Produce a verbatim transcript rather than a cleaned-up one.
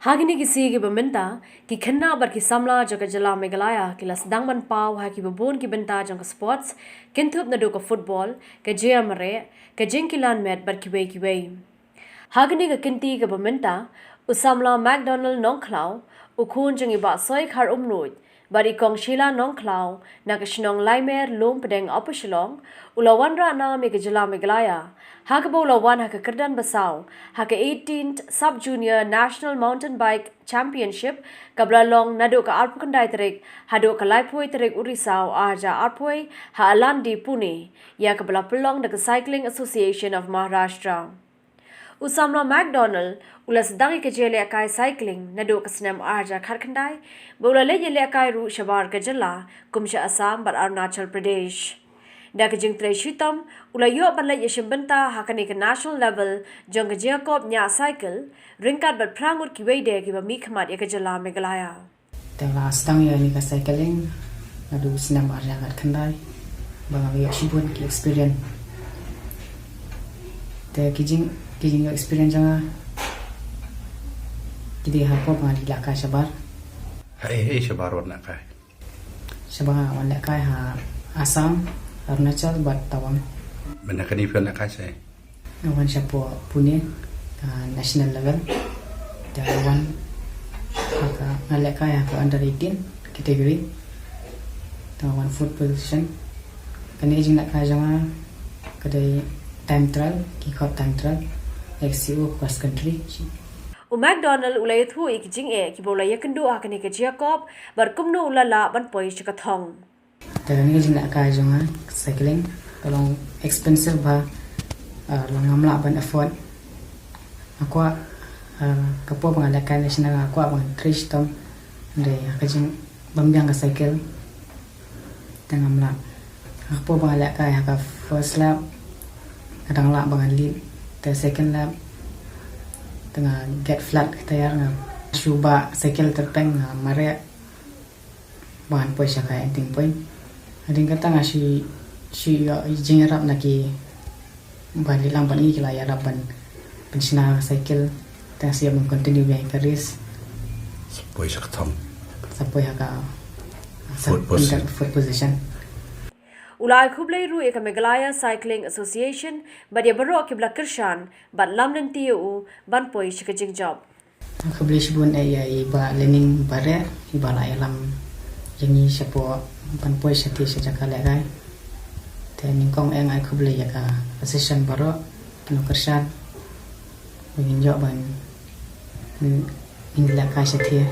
Ha kine ki sngi kiba mynta, ki khynnah bad ki samla jong ka jylla Meghalaya ki la sdang ban paw ha kiba bun ki bynta jong ka sports, kynthup naduh ka football, ka jia mareh, ka jingkilan met bad kiwei kiwei. Ha kane ka kynti kaba mynta, u samla McDonald Nongkhlaw, u khun jong i Bah Soikhar Umnuid, bad i Kong Sheila Nongkhlaw, na ka shnong Laimer, Lumpdeng, Upper Shillong, u la wanrah nam ïa ka jylla Meghalaya ha kaba u la wan ha ka kyrdan basaw ha ka eighteenth Sub Junior National Mountain Bike Championship, kaba la long naduh ka arphew khyndai tarik haduh ka laiphew tarik u Risaw arhajar arphew ha Alandi, Pune, ïa kaba la pynlong da ka Cycling Association of Maharashtra. U samla McDonald u la sdang ïa ka jingïalehkai cycling naduh ka snem arhajar khatkhyndai, bad u la leit ïalehkai ruh shabar ka jylla kum sha Assam bad Arunachal Pradesh. Da ka jingtrei shitom, u la ïoh ban leit ïashim bynta ha kane ka national level jong ka jingïakop ñiah cycle, ryngkat bad phra ngut kiwei de kiba mihkhmat ïa ka jylla Meghalaya. Te nga la sdang ïa kane ka cycling naduh u snem arhajar khatkhyndai, ba nga la ïoh shibun ki experience. Te ki jing, ki jingïoh experience jong nga ki dei hapoh ba nga la lehkai shabar. Haei haei shabar wan lehkai? Shabar nga wan lehkai ha Assam, Arunachal bad Tawang. Mynta kane phi wan lehkai shaei? Nga wan shapoh Pune, ah, national level. Te nga wan ha ka, nga lehkai ha ka under eighteen category. Te nga wan fourth position. Kane ka jinglehkai jong nga ka dei time trial, ki khot time trial, X C O cross country. U McDonald u la ïathuh ïa ki jingeh kiba u la ïakynduh ha kane ka jingïakop bad kumno u la lah ban poi sha ka thong. Te kane ka jinglehkai jong nga cycling ka long expensive bha, ah, long ngam lah ban afford. Nga kwah, ah, ka por ba nga lehkai national nga kwah ban trei shitom, hynrei ha ka jingbymbiang ka cycle te ngam lah. Ha ka por ba nga lehkai ha ka first lap nga dang lah ba nga lead, te second lap te nga get flat ka tyre, nga shu bah cycle tyrpeng, nga mareh ba ngan poi sha ka ending point. Hadien kata nga shu, shu ïoh jingïarap na ki ba li lang bad ngi, ki la ïarap ban pynshna cycle, te nga shu ïoh ban continue biang ïa ka race. Sa poi sha ka thong. Sa poi ha ka, sa fourth position. Fourth position. U la ai khublei ruh ïa ka Meghalaya Cycling Association bad ïa baroh kiba la kyrshan bad lam lynti ïa u ban poi sha ka jingjop. Khublei shibun ïa i Bah Lening Bareh, i ba la ïalam ïa ngi shapoh ban poi shathie sha jaka lehkai. Te nyngkong eh nga ai khublei ïa ka association baroh, ki nongkyrshan, ba ngin ïoh ban, mm, ngin lehkai shathie.